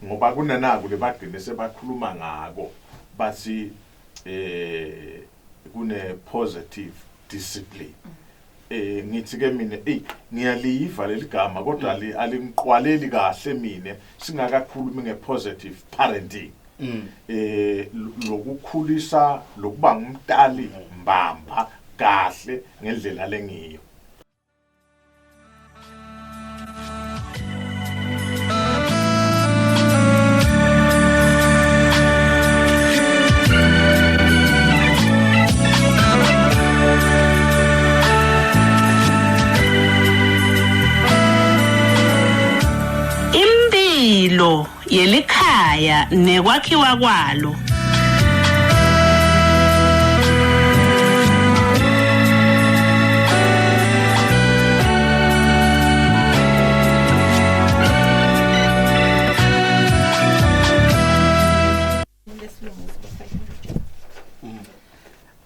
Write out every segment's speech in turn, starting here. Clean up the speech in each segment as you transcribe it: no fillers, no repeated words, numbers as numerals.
Ngoba kunanaku lebagcine sebakhuluma ngako bathi eh kune positive discipline. Eh ngithi ke mina ey ngiyaliva leligama kodwa alingiqwaleli kahle mina singakakhulumi ngepositive parenting. Eh lokukhulisa lokuba ngumtali mbamba kahle ngendlela lengiyo. Impilo yelikhaya nekwakhiwa kwalo.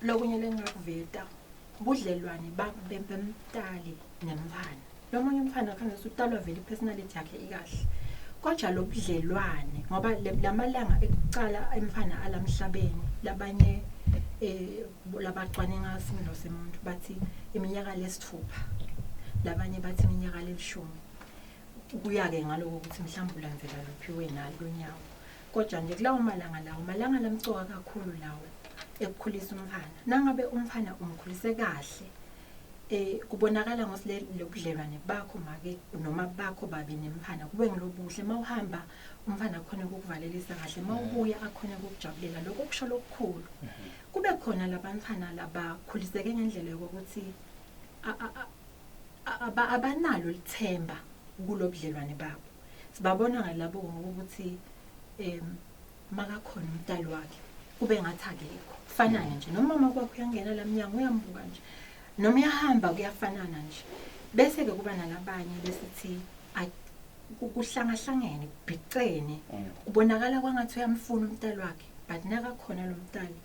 Lokunye lengingakuveta budlelwane bemtali nemntfwana. Lomunye umntfwana kufanele ukuthi utalwa vele i-personality yakhe ikahle. Kodwa lobudlelwane ngoba lamalanga ekucala emfana alamhlabeni labanye eh labacwaninga similo semuntu bathi iminyaka lesithupha labanye bathi iminyaka lelishumi kuya-ke ngaloko ukuthi mhlawumbe ulandzela luphi wena lunyawo kodwa nje kulawo malanga lawo malanga lamcoka kakhulu lawo ekukhulisa umfana nangabe umfana umkhulise kahle eh kubonakala ngosi lobudlelwane bakho make noma bakho babe nemfana kube ngilobuhle mawuhamba umfana akhona ukukuvalelisa kahle mawubuya akhona ukukujabulela lokho kusho lokukhulu kube khona labantfwana labakhuliseke ngendlela yokuthi abanalo lithemba kulobudlelwane babo sibabona ngalabo ngokuthi em makakhona umntali wakhe kube ngathi akekho kufanane nje noma mama kwakho uyangena la mnyango uyambuka nje noma uyahamba kuyafanana nje bese ke kuba nalabanye besithi kuhlangahlangene kubhicene mm. kubonakala kwangathi uyamfuna umntali wakhe but nakakhona lo mntali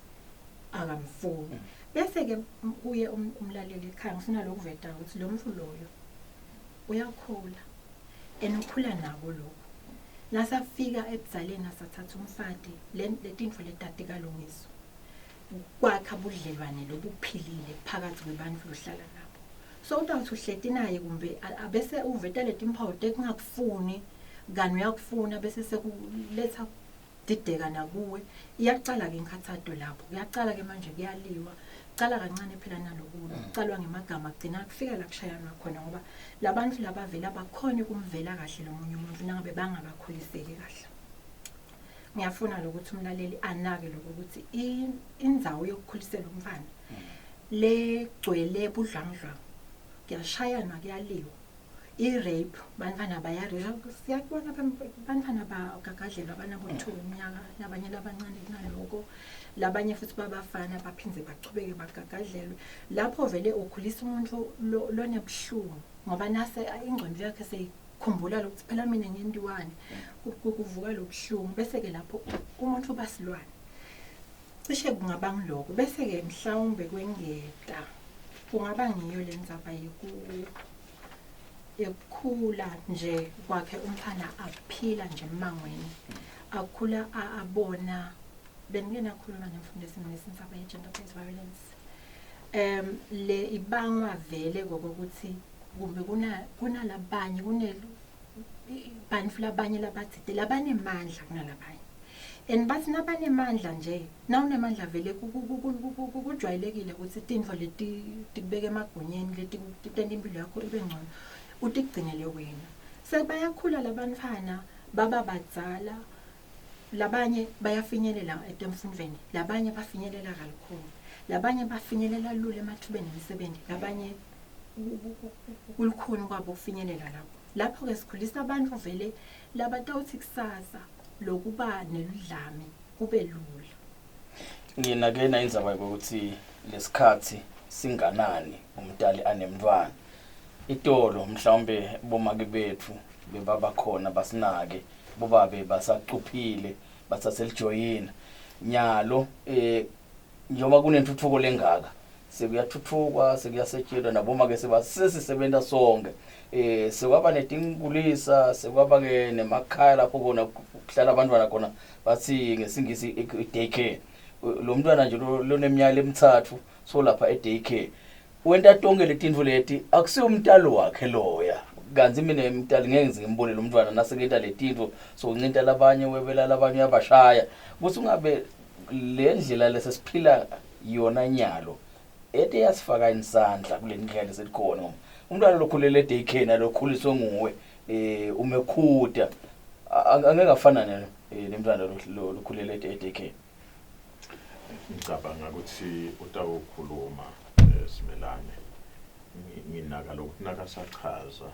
akamfuni mm. bese ke kuye um, umlaleli ekhaya ngifuna lokuveta ukuthi lo mfu loyo uyakhula and ukhula nako lokho nasafika ebuzaleni asathatha umfati letintfo letatikalungiswa kwakha budlelwane lobuphilile phakathi kwebantu lohlala nabo so utawuthi uhleti naye kumbe abese uveta letimphawu tekungakufuni kani uyakufuna bese sekuletha dideka nakuwe iyaqala-ke inkhathato lapho kuyaqala-ke manje kuyaliwa cala kancane phela nalokulo mm. kucalwa ngemagama kugcina kufika la kushayanwa khona ngoba labantu labavela bakhona ukumvela kahle lo munye umuntu nangabe bangakakhuliseki kahle ngiyafuna lokuthi umlaleli anake lokuthi indzawo yokukhulisela umfana mm. legcwele budlwangudlwangu kuyashayanwa kuyaliwa i-rape bantfwana bayareyishwa siyakubona bantfwana bagagadlelwa banabo-two iminyaka labanye labancane kunaloko labanye futhi babafana baphindze bachubeke bagagadlelwe lapho vele ukhulisa umuntu lonebuhlungu ngoba nase ingqondo yakhe seyikhumbula lokuthi phela mina ngentiwani kuvuka lobuhlungu bese-ke lapho umuntu uba silwane cishe kungaba ngiloko bese-ke mhlawumbe kwengeta kungaba ngiyo le ndzaba yekukhula nje kwakhe umfana aphila nje emangweni akhula abona bengike nakhuluma nemfundisi ngesindzaba ye-gender based violence um le ibangwa vele kokuthi kumbe kunalabanye kune bantu labanye labathide labanemandla kunalabanye and bathi nabanemandla nje nawunemandla vele kujwayelekile ukuthi tintfo leti tikubeka emagunyeni leti tenta impilo yakho ibe ngcono utigcinele wena sebayakhula labantfwana baba badzala labanye bayafinyelela etemfundvweni labanye bafinyelela kalukhuni labanye bafinyelela lula emathubeni emisebenzi labanye kulukhuni kwabo ukufinyelela lapho lapho-ke sikhulisa abantu vele labatawuthi kusasa lokuba neludlame kube lula Nginake na indzaba yokuthi lesikhathi singanani umntali anemntwana. Itolo mhlawumbe bomake bethu bebaba khona basinake bobabe basacuphile bathathe lijoyina. Nyalo eh njengoba kunentuthuko lengaka. Sekuyathuthukwa, sekuyasetshenzwa naboma ke sesisebenta sonke. Sekwaba netinkulisa, sekwaba ke nemakhaya lapho kona kuhlala abantwana khona, bathi ngesingisi i-daycare. Lo mntwana nje loneminyaka lemithathu so lapha e-daycare wenta tonke letintfo leti, akusiyo umntalo wakhe loya. Kanti mina emntali ngeke ngize ngimbone lo mntwana nasekenta letintfo, so uncinta labanye, webela labanye, uyabashaya. Kuthi ungabe le ndlela lesesiphila yona nyalo ete yasifaka isandla kule ndlela leselikhona, ngoba umntwana lokhulele e-daycare nalokhuliswe nguwe umekhuta angeke afana nemntwana lokhulele e-daycare. Ngicabanga ukuthi utawukhuluma Simelane. Nginaka lokuthi nakasachaza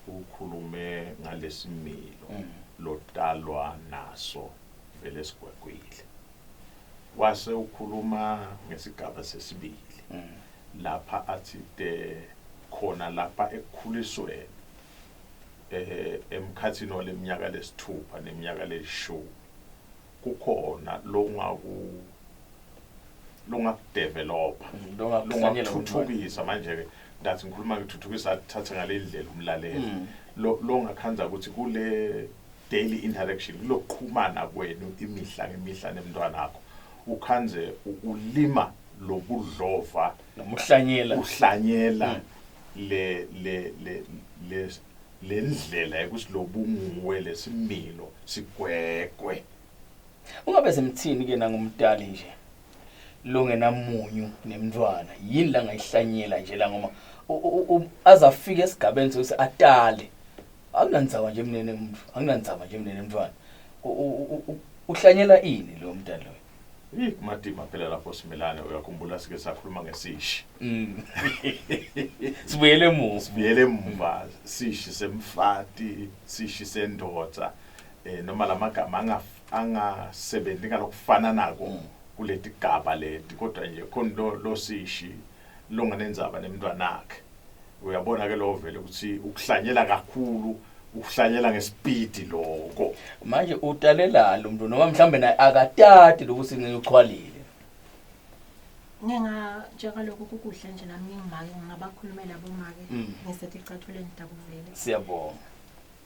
ukhulume ngalesimilo lotalwa naso vele sigwegwile, wase ukhuluma ngesigaba sesibili lapha athi te khona lapha ekukhulisweni emkhathini waleminyaka lesithupha neminyaka lelishumi kukhona longakudevelopa, longathuthukisa. Manje-ke ndathi ngikhuluma ngithuthukisa, thathe ngale ndlela umlaleli longakhandza ukuthi kule daily interaction, kulokuqhumana kwenu imihla ngemihla nemntwana wakho, ukhandze ulima lobudlova noma uhlanyela, uhlanyela le le le le le ndlela yokuthi lobunguwe lesimilo sigwegwe. Ungabe semthini ke nangumdali nje longenamunyu nemntwana, yini la ngayihlanyela nje la, ngoba azafika esigabeni sokuthi atale akunandzaba nje mnene umuntu, akunandzaba nje mnene mntwana, uhlanyela ini lo mntana loyo? Ih, kumatima phela lapho Simelane. Uyakhumbula sike sakhuluma ngesishi? Sibuyele emuva. Sibuyele emuva, sishi semfati, sishi sendoda, noma lamagama angasebenzi ngalokufana nako kuleti gaba leti, kodwa nje khona lo sishi longanendzaba nemntwanakhe. Uyabona ke lo vele ukuthi ukuhlanyela kakhulu, ukuhlanyela ngesipidi lokho. Manje utalelani lo muntu, noma mhlambe naye akatati lokuthi ngiyochwalile? Nginga njengalokhu kukuhle nje nami ngingumake, ngingabakhulumela bomake ngiseticathulweni takuvele. Siyabonga.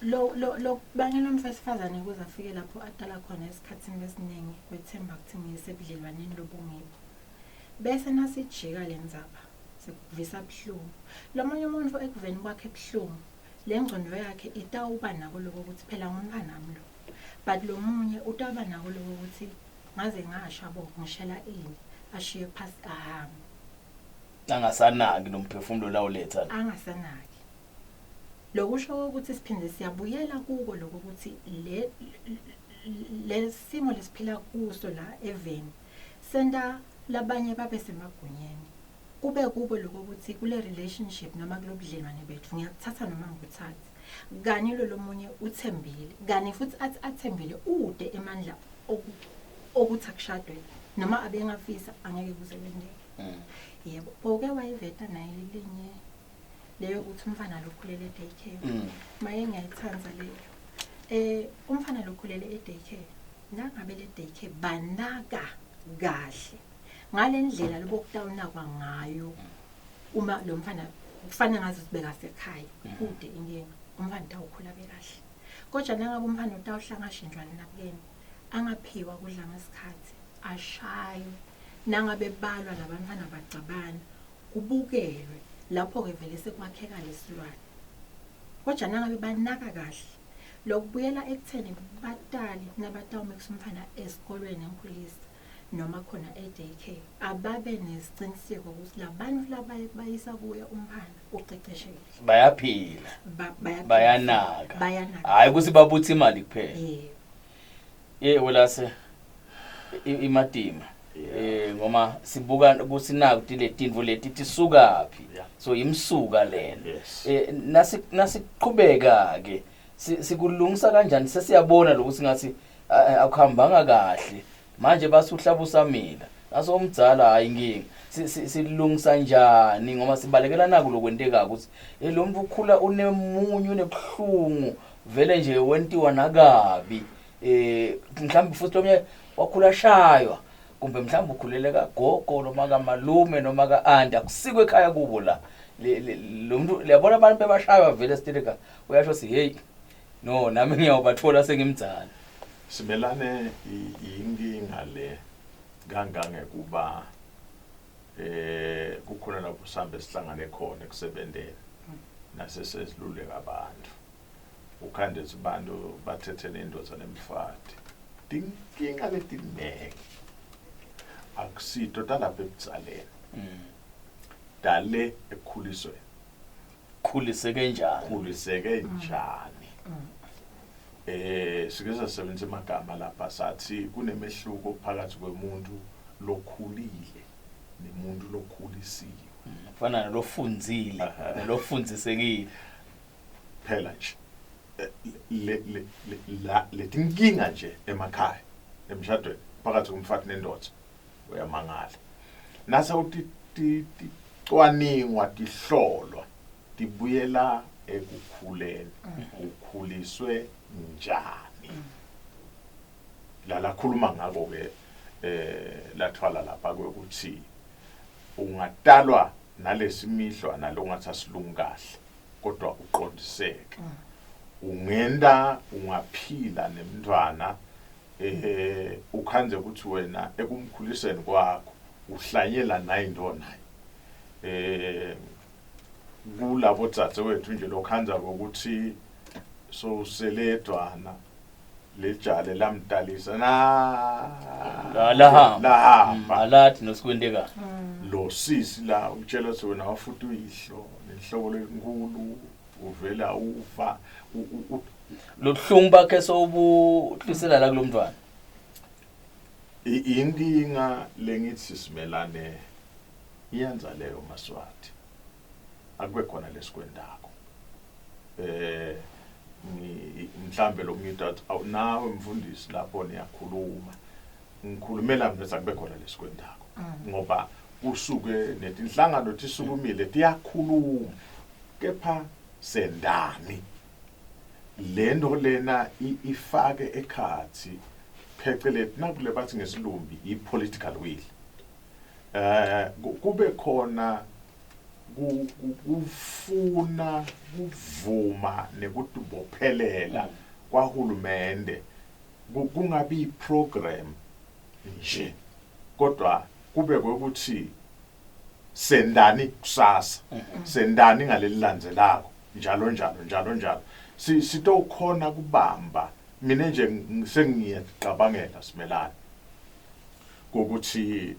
Lo kubangela umuntu wesifazane ukuze afike lapho atala khona esikhathini esiningi kwethemba ukuthi ngisebudlelwaneni lobungibo, bese nasijika le ndzaba sekuvisa buhlungu lo munye umuntu ekuveni kwakhe buhlungu, le ngcondo yakhe itawuba nako lokho ukuthi phela ngumntwanami lo, but lo munye utawuba nako lokho ukuthi ngaze ngasha bo, ngishela ini, ashiye phasi ahambe. Angasanaki lo mphefumulo lawuletha. Angasanaki. Lokusho ukuthi siphinde siyabuyela kuko lokho ukuthi le lesimo lesiphila kuso la eveni senta labanye babe semagunyeni, kube kubo lokho ukuthi kule relationship noma kulobudlelwane bethu ngiyakuthatha noma ngikuthathi, kani lo lomunye uthembile, kani futhi athi athembile ude emandla okuthi akushadwe noma abengafisa angeke kuze kwenteke. Yebo, oke wayiveta naye linye leyo ukuthi umfana lokhulele e-daycare. Maye, ngiyayithanda leyo. Umfana lokhulele e-daycare, nangabe le daycare banaka kahle ngale ndlela lobokutawunakwa ngayo, uma lo mfana kufanele ngaze sibeka sekhaya kude inkinga, umfana utawukhula bekahle. Kodwa nangabe umfana utawuhlangashintshwa nakuyena, angaphiwa kudla ngesikhathi, ashaywe, nangabe balwa labantwana bacabana kubukelwe, lapho-ke vele sekwakheka lesilwane. Kodwa nangabe banaka kahle, lokubuyela ekutheni batali nabatawumikisa umfana esikolweni enkhulisa noma khona e-daycare, ababe nesiciniseko ukuthi labantu labayisa kuye umfana uqeqeshekile, bayaphila, bayaphila, bayanaka, bayanaka. Hayi ukuthi babuthe imali kuphela. Yebo. Ye welase imatima ngoma sibuka ukuthi naku le tintfo leti tisukaphi. So imsuka lena. Nasiqhubeka ke sikulungisa kanjani? Sesiyabona lokuthi ngathi akuhambanga kahle, manje basuhlaba usamila naso umdzala, hayi inkinga. Silungisa njani, ngoba sibalekela naku lokwenteka ukuthi lo muntu ukhula unemunyu, unebuhlungu vele nje, wentiwa nakabi, mhlawumbe futhi lomnye wakhula shaywa. Kumbe mhlawumbe ukhulele kagogo noma kamalume noma ka-anti, akusikho ekhaya kubo la. Lo muntu liyabona abantu bebashaywa vele esiteleka, uyasho si hey no nami ngiyawubathola sengimdzala. Simelane inkinga le kangangekuba kukhona lapho sihambe sihlangane khona ekusebenteni nasesesiluleka abantu. Ukhande abantu bathethe nendoda nemfati. Tinkinga letiningi akusito talapha ekudzaleni. Dale ekukhulisweni. Khuliseke njani? Khuliseke njani? Sike sasebenzisa amagama lapha sathi kunemehluko phakathi kwemuntu lokhulile nemuntu lokhulisiwe. Kufana nalofundzile nalofundzisekile. Phela nje le le la letinkinga nje emakhaya emshadweni phakathi komfati nendoda uyamangala. Nase uticwaningwa tihlolwa tibuyela ekukhuleni, ukhuliswe njani. La lakhuluma ngako ke lathwala lapha ukuthi ungatalwa nalesimihlwa nalongathi asilungi kahle kodwa uqondiseke. Ungenda ungaphila nemntwana ukhanze ukuthi wena ekumkhuliseni kwakho uhlanyela naye into naye. Kulabo dzadze wethu nje lokhanza ukuthi sowuseledwana lejale lamtalisa na lahamba lahamba alathi nosikwenteka lo sisi la utshela ukuthi wena wafuta uyihlo nenhloko lenkulu uvela ufa lobuhlungu bakhe sowubuhlisela la kulomntwana. Inkinga lengithi simelane iyenza leyo Maswati akube khona lesikwendako. Mhlambe lo muntu athi awu nawe mfundisi lapho niyakhuluma, ngikhulumela mina akube khona lesikwendako ngoba kusuke netinhlangano tisukumile tiyakhuluma kepha sendani lento lena ifake ekhathi pheceleti nakule bathi ngesilumbi i-political will. Kube khona kufuna kuvuma nekutibophelela kwahulumende, kungabi i-program nje kodwa kube kwekuthi sendani kusasa, sendani ngalelilandzelako njalo njalo njalo njalo. Sitokhona kubamba. Mina nje sengiyacabangela simelane ukuthi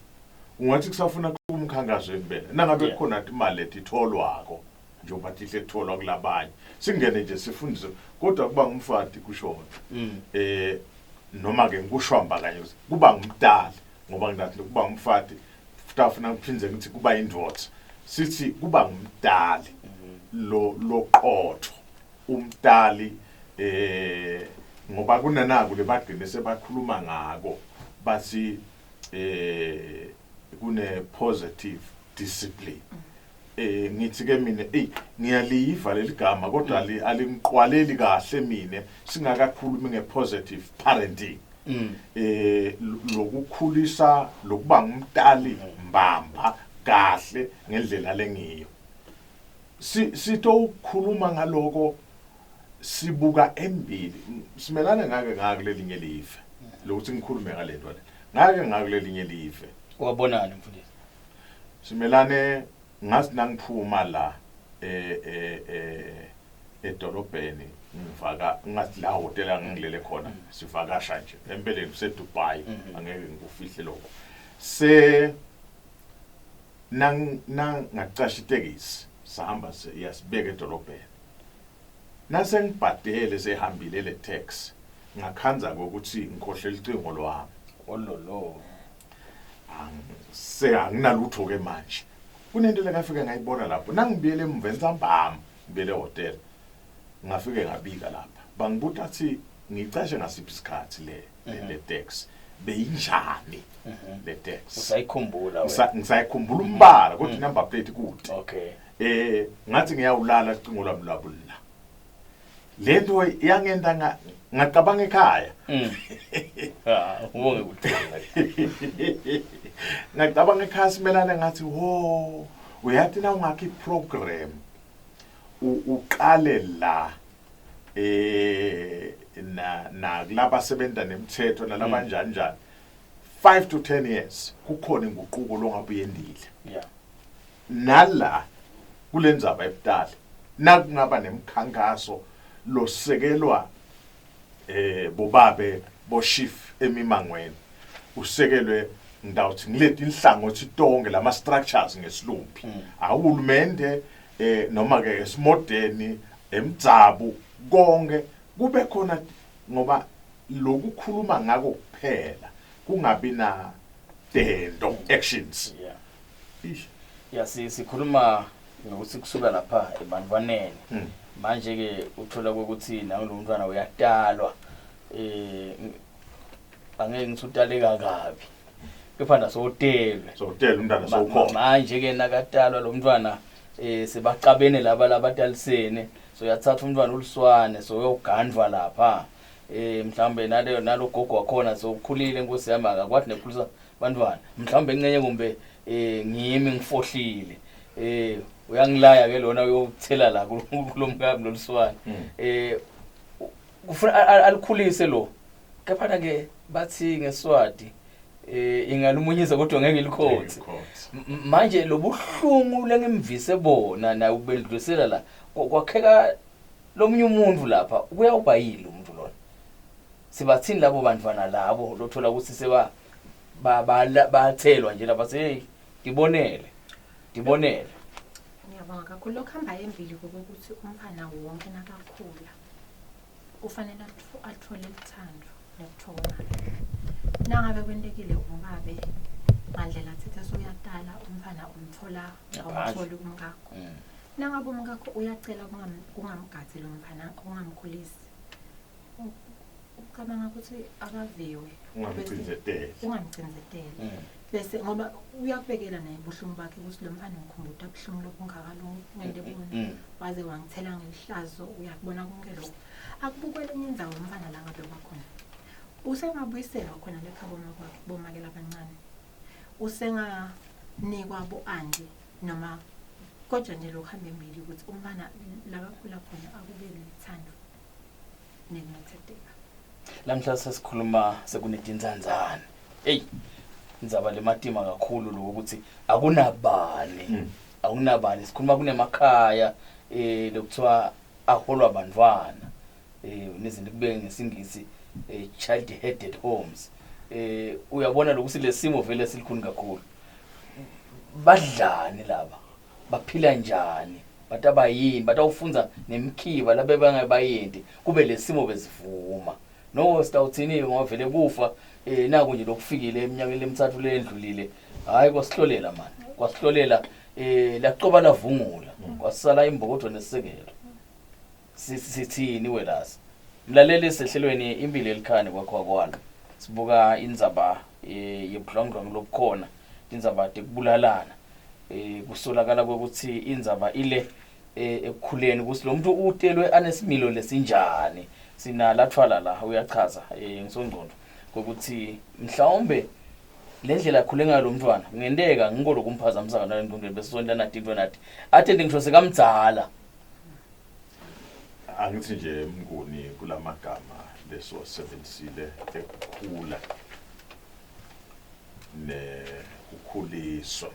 ungathi kusafuna umkhankaso impela nangabe khona imali letitholwako njengoba tihle kutholwa kulabanye singene nje sifundise, kodwa kuba ngumfati kushona noma ke ngikushwamba kanye kuba ngumdala ngoba ngilathi kuba ngumfati futafuna ngiphindze ngithi kuba indoda, sithi kuba ngumdali lo loqotho umdali ngoba kunanaku lebagcine sebakhuluma ngako bathi kune positive discipline. Ngithi ke mina ey ngiyaliva leligama kodwa alingiqwaleli kahle mina singakakhulumi ngepositive parenting. Lokukhulisa lokuba ngumtali mbamba kahle ngendlela lengiyo. Sitokhuluma ngaloko sibuka embili. Simelane ngake ngakulelinye live lokuthi ngikhulume ngalento le. Ngake ngakulelinye live. Wabonani mfundisi? Simelane ngathi nangiphuma la edolobheni ngivaka ngathi la hotela ngilele khona sivakasha nje empeleni kuse Dubai angeke ngikufihle lokho. Se nang ngacasha itekisi sahamba yasibeka edolobheni. Nase ngibhadele sehambile le taxi ngakhanza ukuthi ngikhohle licingo lwami. Ololo. Se anginalutho ke manje. Kunento lekafika ngayibona lapho nangibuyele emva entsambama ngibuyele ehotel ngafike ngabika lapha bangibuta athi ngicashe ngasiphi isikhathi le taxi beyinjani le taxi. Usayikhumbula wena? Ngisayikhumbula umbala kodwa number plate kude. Okay. Ngathi ngiyawulala ucingo lwami lwabo la. Lento yangenda ngacabanga ekhaya. Ubonge kucela. Ngacabanga ekhaya simelane ngathi wo uyathi na ungakho iprogram uqale la eh na nakulaba sebenza nemthetho nalabanjani njani 5 to 10 years kukhona inguquko longabe uyendile. Nala kulendzaba ebutali nakungaba nemkhankaso losekelwa bobabe boshief emimangweni usekelwe ngidawuthi ngileti inhlangothi tonke lama structures ngesilumbi ahulumende noma ke esimodeni emdzabu konke kube khona ngoba lokukhuluma ngako kuphela kungabi na tendo actions. Ish. Ya, sikhuluma ngokuthi kusuka lapha ebantwaneni. Manje ke uthola ukuthi nawe lo mntwana uyatalwa, angeke ngithi utaleka kabi, kepha nasotelwe. Sowutelwe umntwana sowukhona. Manje ke nakatalwa lo mntwana, sebacabene laba labatalisene, so uyathatha umntwana uliswane, so uyogandvwa lapha, mhlambe naleyo nalogogo wakhona sowukhulile, inkosi yami, akakwathi nekukhulisa bantwana, mhlawumbe encenye kumbe ngimi ngifohlile, uyangilaya ke lona uyokuthela la kulomkami loluswane, kufuna alikhulise lo, kepha ke bathi ngeSwati ingalumunyisa kodwa ngeke ilikhothe. Manje lobuhlungu lengimvise bona naye ubedlulisela la kwakheka lomunye umuntu lapha, kuyawuba yini umuntu lona? Sibathini labo bantwana labo lothola ukuthi seba bathelwa nje lapha, hey, ngibonele ngibonele? Ngiyabonga kakhulu. Lokhu hamba embili kokuthi umfana wonke nakakhula kufanele athole luthando nekuthokomala. Nangabe kwentekile umbabe ngandlela thithe suyatala umfana umthola awumtholi umkakho. Nangabe umkakho uyacela kungamgadzi lo mfana, ungamkhulisi, ucabanga ukuthi akaviwe. Ungamcinzeteli. Ungamcinzeteli. Bese ngoba uyakubekela naye ubuhlungu bakhe ukuthi lo mfana ngikhumbuta buhlungu lobungaka ngende bona waze wangithela ngelihlazo, uyakubona konke lokho. Akubukele enye indzawo umfana la ngabe kwakhona usengabuyiselwa khona lekhabo kwakhe bomakela abancane, usenganikwa bo-anti noma, kodwa nje lokhu hamba embili ukuthi umfana lakakhula khona akube lithando nekunethetheka. Lamhla sesikhuluma sekunetinzanzane, eyi, indzaba lematima kakhulu lokuthi akunabani, akunabani. Sikhuluma kunemakhaya lokuthiwa aholwa abantwana, nezinto kubeke ngesingisi child headed homes. Uyabona lokuthi lesimo vele silikhulu kakhulu. Badlani laba? Baphila njani? Bataba yini? Batawufunza nemkhiba labe bangabayenti kube lesimo bezivuma? No sitawuthini ngoba vele kufa naku nje lokufikile eminyakeni lemithathu lendlulile, hayi, kwasihlolela mani, kwasihlolela, laqoba lavungula, kwasala imbokodvo nesisekelo. Sithini welasi mlaleli sehlelweni Impilo Elikhani kwakho kwalo? Sibuka indzaba yebudlwangudlwangu lobukhona, indzaba tekubulalana, kusolakala kwekuthi indzaba ile ekukhuleni ukuthi lo muntu utelwe anesimilo lesinjani. Sina lathwala la uyachaza ngisongcondo kokuthi mhlawumbe le ndlela akhule ngayo lo mntwana kungenteka ngiko lokumphazamisa kanjalo engqondweni, bese sonta nathi into nathi athi ngisho sekamdzala. Angithi nje Mnguni, kulamagama lesiwasebenzisile ekukhula nekukhuliswa,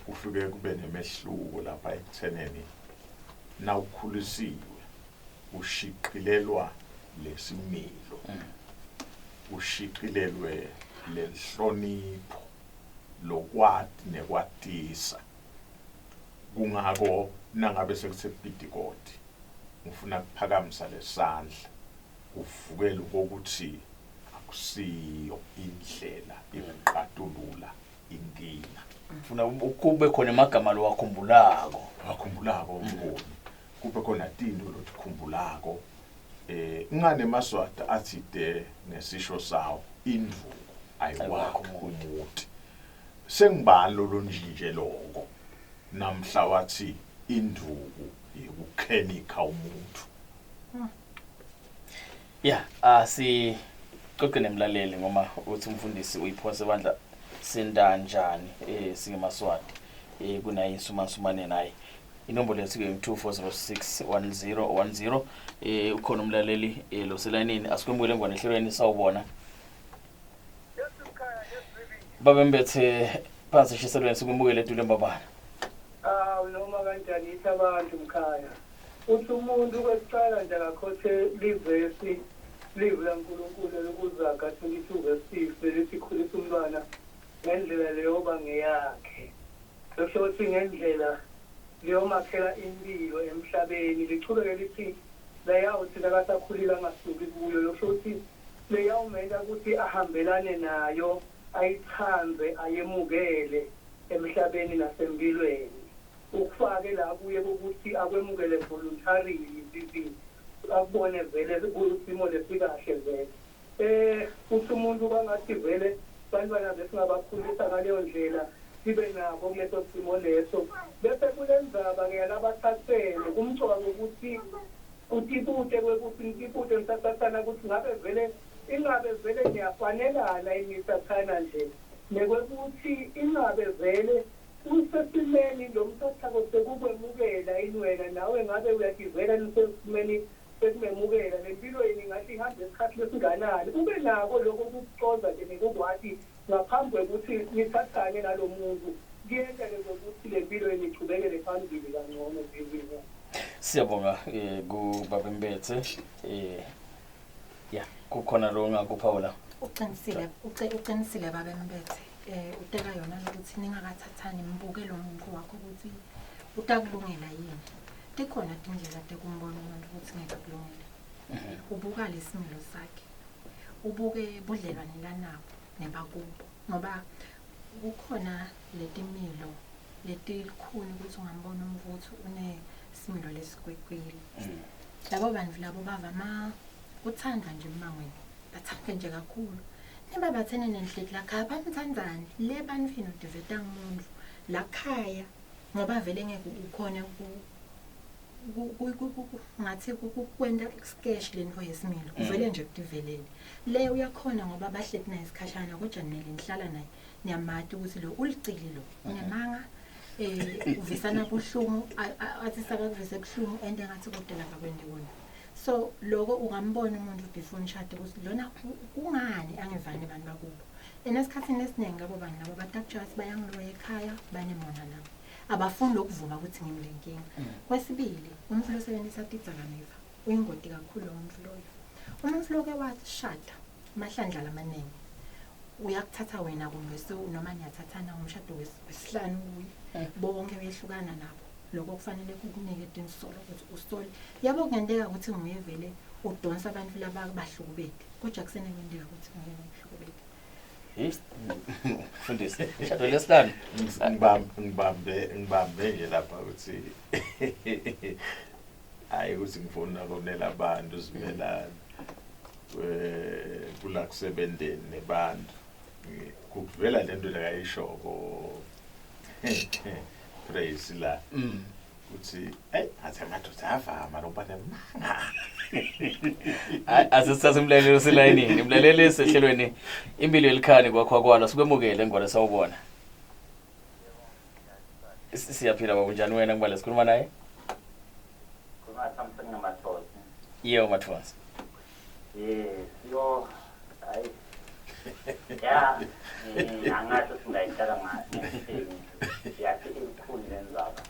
kufike kube nemehluko lapha ekutheneni nawukhulisiwe ushiqilelwa lesimilo, ushiqilelwe lenhlonipho, lokwati nekwatisa. Kungako nangabe sekusepitikoti ngifuna kuphakamisa lesandla kuvukela kokuthi akusiyo indlela yokuqatulula inkinga. Funa kube khona emagama lowakhumbulako. Wakhumbulako umboni, kube khona tinto lotikhumbulako. Ngane Maswati athi de ngesisho sawo, induku ayiwakho umuti. Sengibani lolonjinje loko namhla wathi induku yekukhenikha umuntu? Ya, asi Sicoce nemlaleli ngoma uthi umfundisi uyiphose bandla sentanjani eh singemaswati eh kunaye insumansumane naye. Inombolo yethu ke 24061010 eh ukhona umlaleli eh lo selayinini asikwemukele ngwane ehlelweni sawubona. Babembethe phansi eshiselweni sikwemukele edule mbabana. Awu noma kanjani yithi abantu mkhaya. Uthi umuntu kwekuqala nje akakhothe livesi livi laNkulunkulu elikuZaga 22 verse 6 lelithi khulisa umntwana ngendlela leyoba ngeyakhe. Kusho ukuthi ngendlela leyomakhela impilo emhlabeni lichubeke lithi leyawuthi nakasakhulile angasuki kuyo lokusho ukuthi leyawumenta ukuthi ahambelane nayo ayithande ayemukele emhlabeni nasempilweni. Ukufake la kuye kokuthi akwemukele voluntarily vivi akubone vele kusimo lesikahle vele. Uthi umuntu kwangathi vele bantwana besingabakhulisa ngaleyo ndlela sibe nabo kuleso simo leso. Bese kulendzaba-ke yalabathathene kumcoka kokuthi utibute kwekuthi nitibute nisatsatsana ukuthi ngabe vele ingabe vele niyafanelana yini nitsatsana nje nekwekuthi ingabe vele usesimeni lo mthathako sekukwemukela yini wena nawe ngabe uyativela nisesimeni sekumemukela lempilo yini ngathi ihambe isikhathi lesinganani ube nako lokho kukucoza nje nekukwati ngaphambi kwekuthi nithathane nalo muntu kuyenta-ke kwekuthi le mpilo yenu ichubekele phambili kangcono vivinya. Siyabonga eh kubaba Mbethe eh ya kukhona lo ngakuphawula. Uqinisile uqinisile baba Mbethe eh uteka yona ukuthi ningakathathani mbuke lo muntu wakho ukuthi utakulungela yini. Tikhona tindlela tekumbona umuntu ukuthi ngeke akulungele. Ubuka lesimilo sakhe. Ubuke budlelwane lanabo nebakubo ngoba kukhona letimilo letilukhuni ukuthi ungambona umuntu ukuthi unesimilo lesigwegwile. Labo bantu labo bavama kuthandwa nje emangweni. Bathandwe nje kakhulu. Niba bathene nenhleki lakhaya banithandzani le bantwini udiveta ngumuntu lakhaya ngoba vele ngeke ukhone ngathi kwenta sketch lento yesimilo uvele nje kutivelele le uyakhona ngoba bahleti naye isikhashana kodwa nele nihlala naye niyamati ukuthi lo ulicili lo unemanga eh uvisana buhlungu athi sakakuvise buhlungu ende ngathi kude lapha kwende kona so lokho ungambona umuntu before nishade ukuthi lona kungani angevani abantu bakubo and esikhathini esiningi labo bantu labo batakutshela ukuthi bayangiloya ekhaya banemona nami abafuni lokuvuma ukuthi ngimle nkinga. Kwesibili, umuntu losebenzisa tidzakamiva uyingoti kakhulu lowo muntu loyo. Umuntu loke washada amahlandla lamaningi uyakuthatha wena kumbe noma niyathathana umshado wesihlanu kuye bonke behlukana nabo lokho kufanele kukunike tinsolo ukuthi usole yabo kungenteka ukuthi nguye vele udonsa abantu laba bahlukubete kodwa kusenekwenteka ukuthi nguye nomhlukubete. Mfundisi, mshado lesihlanu. Ngibambe ngibambe nje lapha ukuthi hayi ukuthi ngifuna konela abantu simelane eh kula kusebenteni nebantu kuvela lento lekayishoko praise la Uthi hey athi amadoda avama lokuba nemanga. Hayi asisithathe umlaleli oselayinini. Umlaleli esehlelweni impilo yelikhani kwakho kwalo sikwemukele ngwane sawubona. Siyaphila baba unjani wena ngibale sikhuluma naye? Khuluma Samson Mathonsi. Yebo Mathonsi. Yes, yo hayi. Ya, angathi singayiqala ngathini. Yathi ilukhuni lenzaba.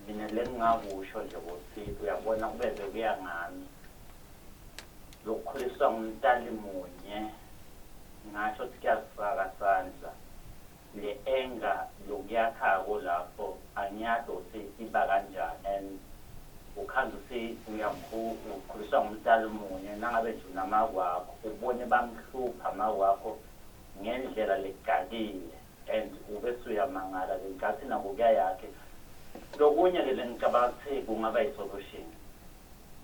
Mina lengingakusho nje ukuthi uyabona kubeze kuya ngami. Lokukhuliswa ngumntali munye ngasho ukuthi kuyasifaka sandla. Le anger lokuyakhako lapho angiyazi ukuthi iba kanjani and ukhandza ukuthi ukhuliswa ngumntali munye nangabe nje unamakwakho ubone bamhlupha makwakho ngendlela legakile and ube suyamangala ke ngathi nako kuyayakhe lokunye ke lengicabanga ukuthi kungaba yi-solution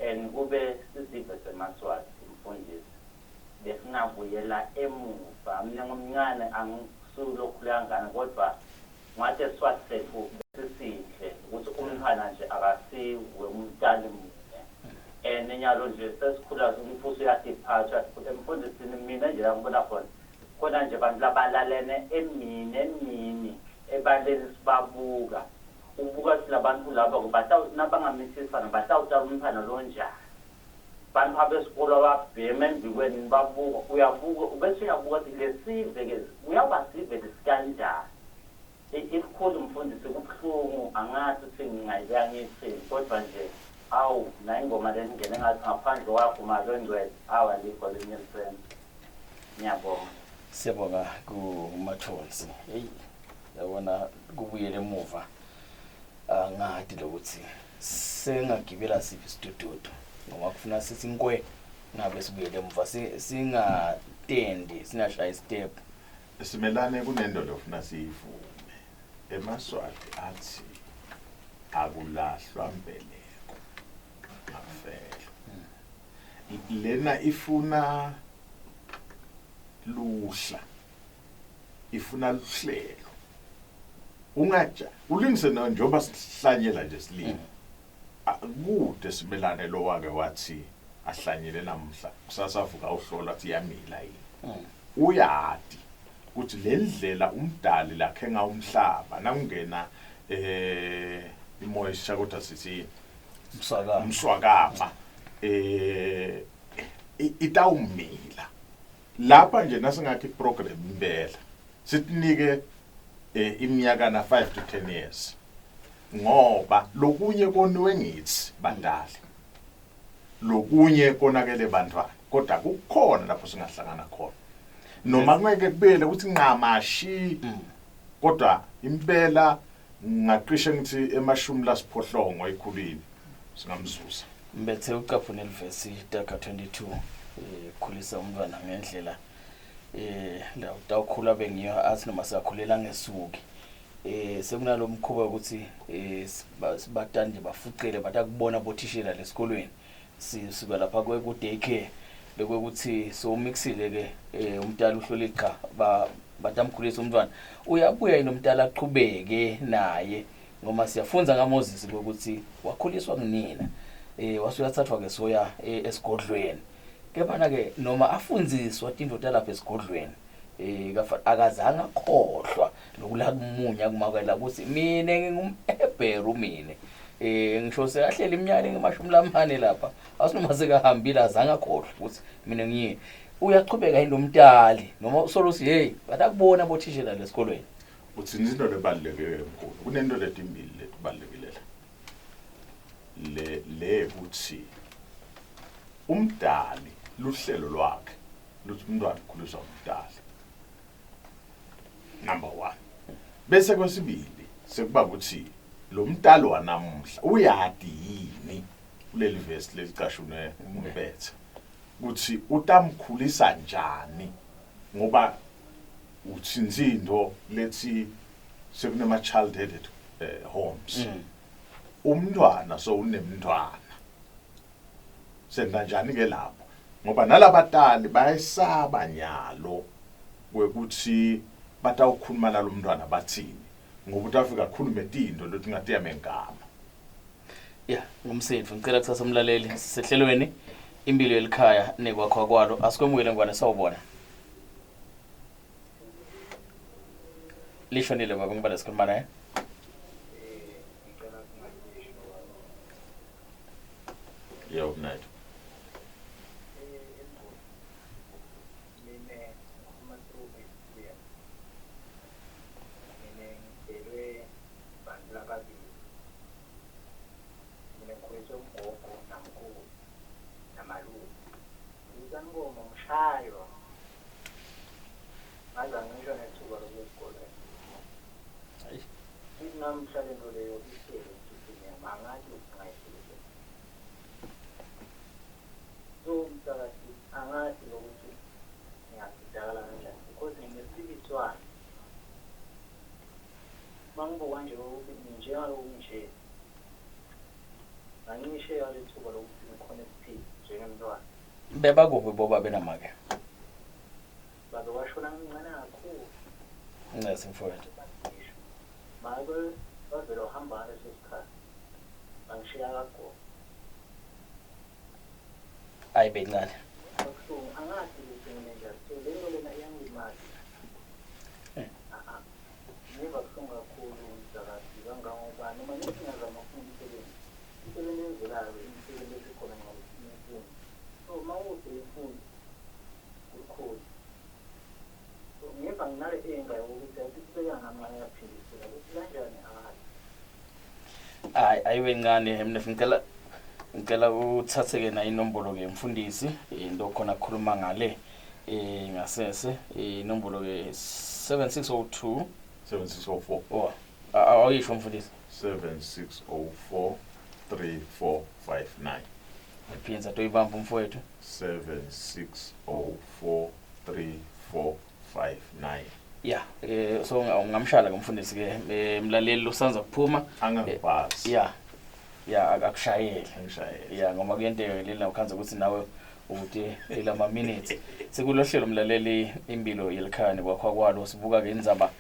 and kube sisive semaswati mfundisi besingabuyela emuva mina ngomncane angisulokhule kangana kodwa ngathi eswati sethu besisihle ukuthi umntwana nje akasiwe umntali munye. And nyalo nje sesikhula umfuso uyatiphatha futhi emfundisini mina nje la ngibona khona khona nje abantu labalalene emini emini ebaleni sibabuka ubuka ukuthi labantu laba batawuthi nabangamisisana batawutala umntwana lonjani. Bantu abesikolo ababhema embikweni babuka uyabuka ubese uyabuka ukuthi lesive-ke kuyawuba sive lesikanjani. Ibukhulu mfundisi kubuhlungu angathi ukuthi ngingayibeka ngithini kodwa nje awu nayo ingoma le ngingene ngathi ngaphandle kwakho make ngcwele awu alikho linye lisena. Ngiyabonga. Siyabonga kuMathonsi. Hey, yabona kubuyele emuva. Angadi lokuthi sengagibela siphi isidududu ngoba kufuna sithi nkwe ngabe sibuyele emuva singatendi singashaya step. Simelane kunento lofuna siyivume. EmaSwati athi akulahlwa mbeleko ngakufela. Lena ifuna luhla. Ifuna luhlelo. Ungaja ulingise njengoba sihlanyela nje silima. Kude simelane lo wake wathi ahlanyele namuhla kusasa avuka uhlola athi iyamila yini. Uyati ukuthi le ndlela umdali lakhe ngawo umhlaba nakungena imoisture kodwa sithi Umswakama. Umswakama itawumila. Lapha nje nasingakho iprogram impela sitinike iminyaka na 5 to 10 years ngoba lokunye koniwe ngithi bandali lokunye konakele bantwana kodwa kukhona lapho singahlangana khona noma kungeke kubuyele ukuthi nqamashi kodwa impela ngaqishe ngithi emashumi lasiphohlongo ekhulwini singamzuza. Mbethe ucaphune livesi Taga 22 khulisa umntwana ngendlela la utawukhula bengiyo athi noma siyakhulela ngesuki sekunalo mkhuba ukuthi sibatani nje bafucele batakubona bothishela lesikolweni sisuka lapha ku daycare bekwekuthi sowumixile ke umntala uhlole cha batamkhulisa umntwana uyabuya yini umntala aqhubeke naye ngoba siyafunza ngaMoses ukuthi wakhuliswa kunina wase uyathathwa ke soya esigodlweni kepha ke noma afundziswa tintfo talapha esigodlweni akazange akhohlwa lokula kumunya kumakela ukuthi mina ngingumHebheru mina ngisho sekahleli iminyaka engamashumi lamane lapha asinoma sekahambile azange akhohlwe ukuthi mina ngiyini. Uyachubeka yini lomtali noma usolo uthi hey batakubona bothishela lesikolweni? Uthi into lebaluleke mkhulu kunento letimbili letibalulekile le le ukuthi umdali luhlelo lwakhe luthi umntwana ukhuliswa umdali number 1 bese kwesibili sekuba ukuthi lo mntalo wanamuhla uyadi yini kuleli verse lelicashunwe umbethe ukuthi utamkhulisa njani ngoba uthinzinto lethi sekunema child headed homes. Umntwana sowunemntwana senza njani ke lapho ngoba nalabatali bayesaba nyalo kwekuthi batawukhuluma nalomntwana bathini ngoba utafika akhulume tinto lethi ngathi yamengama. Ya ngumsindvo ngicela kusasa umlaleli sisehlelweni impilo yelikhaya nekwakho kwalo asikwemukele ngwane sawubona. Lishonile baba ngibala sikhuluma naye. Yebo mnethu. Mina ngikhuluma through experience. Mina ngidelwe bantu lababili. Mina ngikhuliswe ugogo namkhulu namalume. Ngizankomo ngishaywa. Ngaze ngisho nethuba lokuya esikolweni. Hayi. Ithi namhla lento leyo ihleli enhliziyweni yami angathi ukuthi ngayihluza. So mthakathi angathi lokuthi ngingasizakala kanjani because nginesibiswana. Mangibuka nje ukuthi njengalokhu nje ngancisheka lethuba lokuthi ngikhone ukuphila njengemntwana. Bebakuphi bobabe namake? Babe washona ngimncane kakhulu. Ncesi mfowethu. Make wavele wahamba ngaleso sikhathi. Bangishiya kagogo. Ayibe ncane. Kabuhlungu, angazi ukuthi ngine njani. So leyo lena iyangilimaza. Ngiva buhlungu kakhulu msakazi, kangangoba noma ngithi ngiyazama ukufuna umsebenzi, imisebenzi eyenzekayo imisebenzi esikhona ngiyifuna. So uma ude imfundo kukhulu. So ngiva nginale enga yokuthi athi kubeka ngamanye ayaphindisela ukuthi kanjani angazi. Hayi, ayibe ncane mnef, ngicela uthathe-ke nayo inombolo-ke mfundisi, into khona kukhuluma ngale ngasese inombolo-ke 7602. 7604. Oh, awuyisho mfundisi. 7604 3459. Phindza toyibamba umfowethu. 7604 3459. Ya, so ungamshala ke mfundisi ke, mlaleli usanza kuphuma. Angangibhasi. Ya, akushayele. Angishayele. Ya, ngoba kuyenteka lena ukhanza ukuthi nawe ukuthi elama minutes sekulohlelo mlaleli impilo yelikhaya nekwakha kwalo. Sibuka ke indzaba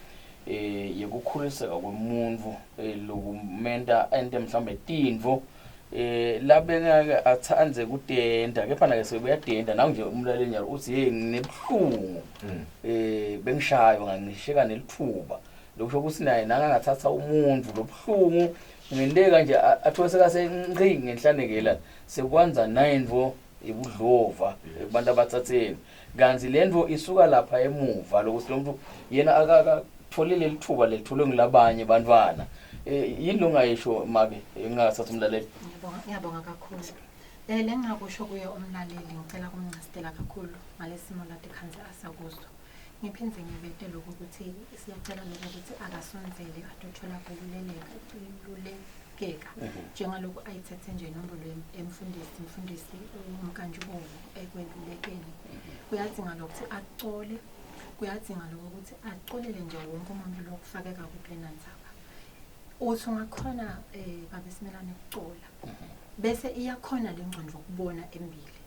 yekukhuliseka kwemuntu, lokumenta ente mhlawumbe tintfo labengake atsandze kutenta, kepha nake sebuyatenta nawe nje umlaleli nyalo uthi hey, nginebuhlungu, bengishaywa ngangisheka nelithuba. Lokusho ukuthi naye nangangathatha umuntu lobuhlungu ngenteka nje athole sekasenqi ngenhlanekela sekwanza nayintfo ibudlova kubantu abathatheni, kanti lento isuka lapha emuva lokuthi lo muntu yena akakatholile lithuba lelitholwe ngilabanye bantwana. Yini longayisho make ngingathatha umlaleli? Ngiyabonga, ngiyabonga kakhulu. Lengingakusho kuye umlaleli, ngicela kumncasitela kakhulu ngalesimo lade khanze asakuso. Ngiphindze ngivete lokhu ukuthi siyacela lokhu ukuthi akasondzele atothola kululekeka njengalokhu ayithethe nje inombolo emfundisi, mfundisi uMkantshubovu ekwelulekeni. Kuyadzinga lokuthi acole, kuyadzinga lokhu ukuthi acolele nje wonke umuntu lokufakeka kulena ndzaba. Uthi ungakhona babe Simelane kucola, bese iyakhona le ngcondvo ukubona embili.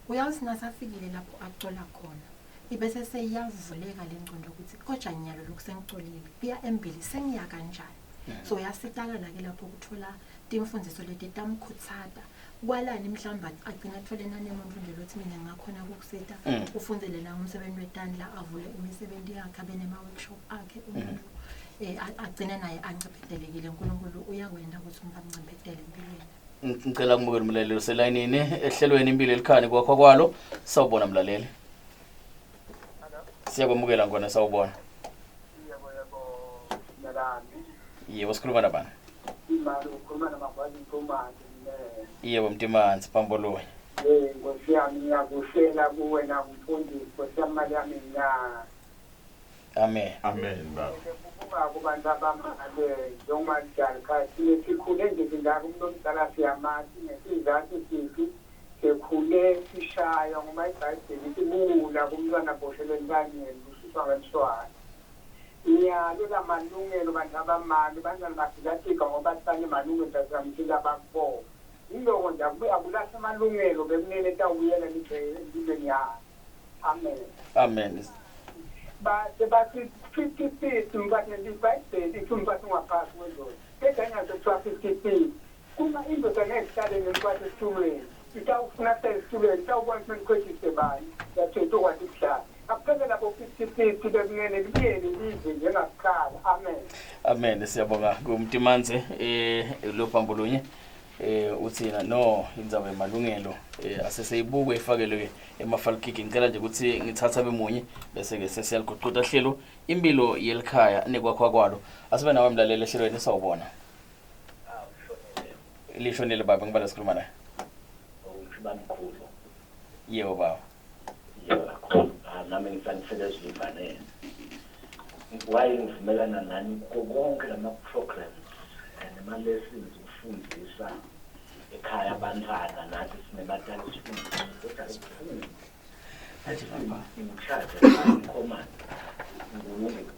Uyawuthi nasafikile lapho acola khona, ibese seyiyavuleka le ngcondvo ukuthi koja nyalo lokhu sengicolile, kuya embili sengiya kanjani. So uyasitakala-ke lapho ukuthola timfundziso leti tamkhutsata kwalani, mhlawumbe agcina athole nanemuntu nje lothi mina ngingakhona ukukusita, ufundzele la umsebenzi wetandla, avule imisebenzi yakhe, abe nema-workshop akhe umuntu, agcine naye anciphetelekile. Unkulunkulu uyakwenda ukuthi umuntu amnciphetele empilweni. Ngicela kumukela umlaleli oselayinini ehlelweni impilo elikhaya kwakho kwalo. Sawubona mlaleli. Siyakwamukela ngona, sawubona. Yebo, yebo, Simelane. Yebo, sikhuluma nabani? Imali ukhuluma namagwazi Ntomati ne. Yebo, Mtimanzi Pamboloyi. Nkosi yami, ngiyakuhlela kuwe nakumfundisi, Nkosi yami, mali yami ngina. Amen. Amen baba. Kubuka kubantu abamale njengoba njalo thina sikhule nje singaka, umuntu omdala siyamazi ngesizathu siphi sikhule sishaywa, ngoba iBhayibheli ithi buwula kumntwana boshelwe entanyeni bususwa ngeliswane. Nyalo lamalungelo bantu abamali bantwana bagilatika ngoba banemalungelo tasamthila bakubona. Yiloko nje akulahla amalungelo bekumele tawubuyela empilweni yayo. Amen. Amen. Base bathi 50-50 mfathi, ibhayibheli ithi umfathi ungaphasi kwendoda, kodwa nyazo kuthiwa 50-50. Kuma indoda ngeke ihlale nemfathi esitulweni, itawufuna kuhlala esitulweni, itawubona ukuthi nikhweshise bani yathethe okwathi kuhlala akuphele lapho 50-50 bekumele libuyele live njengakuqala. Amen. Amen, siyabonga kumtimanzi lo Pambulunye. Uthi yena no indzaba yemalungelo aseseyibukwe ifakelwe ke emafalikiki. Ngicela nje ukuthi ngithatha bemunye bese ke sesiyaliguquta hlelo impilo yelikhaya nekwakho kwalo. Asibe nawe mlaleli ehlelweni, sawubona. Lishonile baba, ngibala sikhuluma naye. Bamkhulu. Yebo baba. Yebo kakhulu. Nami ngisanisele esivivaneni. Waye ngivumelana nani kuko konke lama programs nema lessons ukufundisa ekhaya abantwana, nathi sinebatali sifundisa, kodwa kubuhlungu. Ngikushada command uNkulunkulu.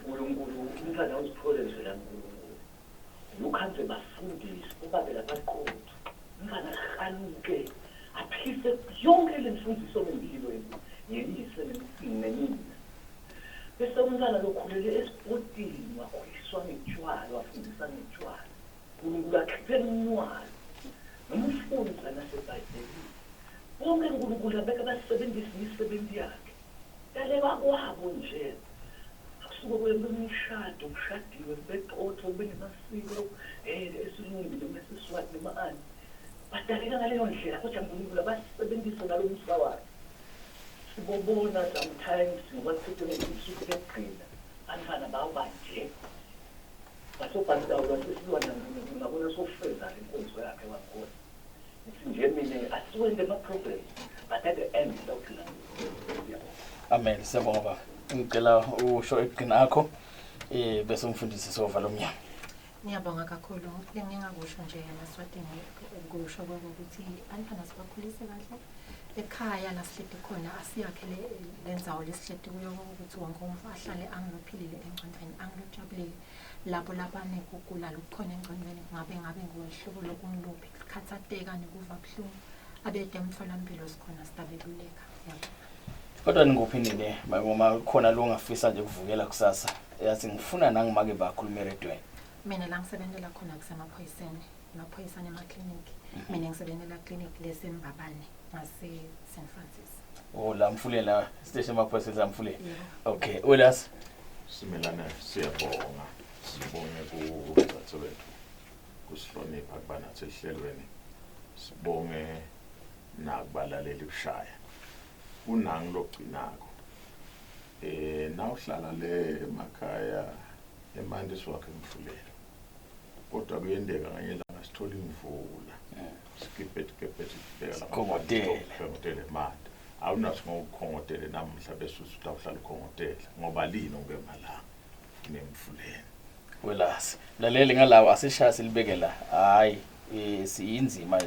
uNkulunkulu umntwana uzithole nje la uNkulunkulu. Lukhanze bafundisi ubabe labaqotho. Umntwana ahaluke aphise yonke le mfundiso nempilo yeyise nenina. Bese umntwana lokhulele esipotini wakhuliswa ngetshwala, wafundiswa ngetshwala. uNkulunkulu akhiphe umntwana. Noma ufundza naseBhayibhelini, bonke uNkulunkulu abeke abasebenzisa imisebenzi yakhe. Taleka kwabo nje. Akusuke kwemishado, kushadiwe, kube qotho, kube nemasiko, esilungu noma esiSwati noma ani. Badaleka ngaleyo ndlela kodwa uNkulunkulu abasebenzise ngalo musa wakhe. Sibobona sometimes ngoba sithethe ngesuku lokugcina abantwana bawuba nje. Basobhadawula sesilwana ngabona sofeza le nkonzo yakhe wakhona. Ngithi nje mina asiwente ama-progress but at the end sawugcina. Amen. Siyabonga baba. Ngicela usho ekugcina akho bese umfundisi sovala umnyango. Ngiyabonga kakhulu. Lengingakusho nje emaSwatini kusho ukuthi abantwana sibakhulise kahle ekhaya la sihleti khona, asiyakhe le ndzawo lesihleti kuyo ukuthi wonke umuntu ahlale angilophilile engcondweni, angilojabulile. Labo labanekugula lokukhona engcondweni kungabe ngabe ngohlobo lokungiluphi, kukhathateka nekuva buhlungu, abede emtholampilo, sikhona sitabeluleka. Ngiyabonga. Kodwa ninguphi nini uma khona lo ongafisa nje ukuvukela kusasa yathi ngifuna nangimake bakhuluma eredweni? Mina la ngisebentela khona kusemaphoyiseni, emaphoyisane emakliniki. Mina ngisebentela clinic leseMbabane ngase-St Francis. Oh, la mfuleni, la station emaphoyisa la mfuleni. Yebo. Okay, ulas Simelane, siyabonga. Sibonge kudzadzewethu kusihlonipha kuba nathi ehlelweni. Sibonge nakubalaleli kushaya. Kunangi lokugcinako. Nawuhlala le emakhaya emanti siwakhe emfuleni. Kodwa kuyendeka nganye ilanga sithola imvula. Sikipeti kepeti sibeka la Sikhongotele. Sikhongotele emanti. Awunaso ngokukhongotele namuhla bese uthi utawuhlala ukhongotela ngoba lino ngemalanga nemfuleni. Welasi mlaleli, ngalawo asishaya silibeke la. Hayi, siyinzima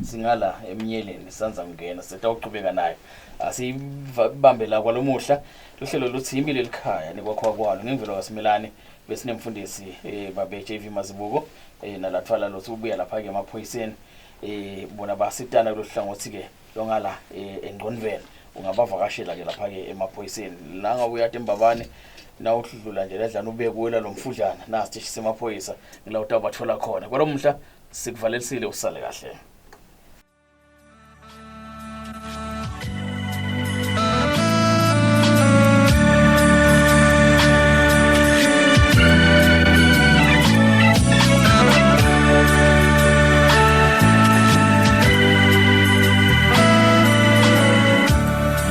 singala emnyeleni sanza kungena setawuchubeka nayo, asibambe la kwalomuhla. Luhlelo lutsi impilo elikhaya nekwakhiwa kwalo ngemvelo kaSimelane. Besinemfundisi babe JV Mazibuko nalathwala lotsi ubuya lapha ke emaphoyiseni, bona basitana kulohlangothi ke longala engqondweni. Ungabavakashela ke lapha ke emaphoyiseni la ngabe uyati eMbabane, nawudlula nje ledlana ube kuwela lo mfudlana, nasi semaphoyisa ngila utawubathola khona. Kwalomuhla sikuvalelisile, usale kahle.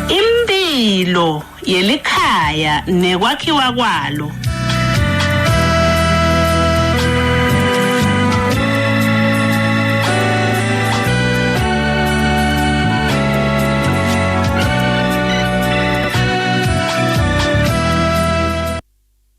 Impilo yelikhaya nekwakhiwa kwalo.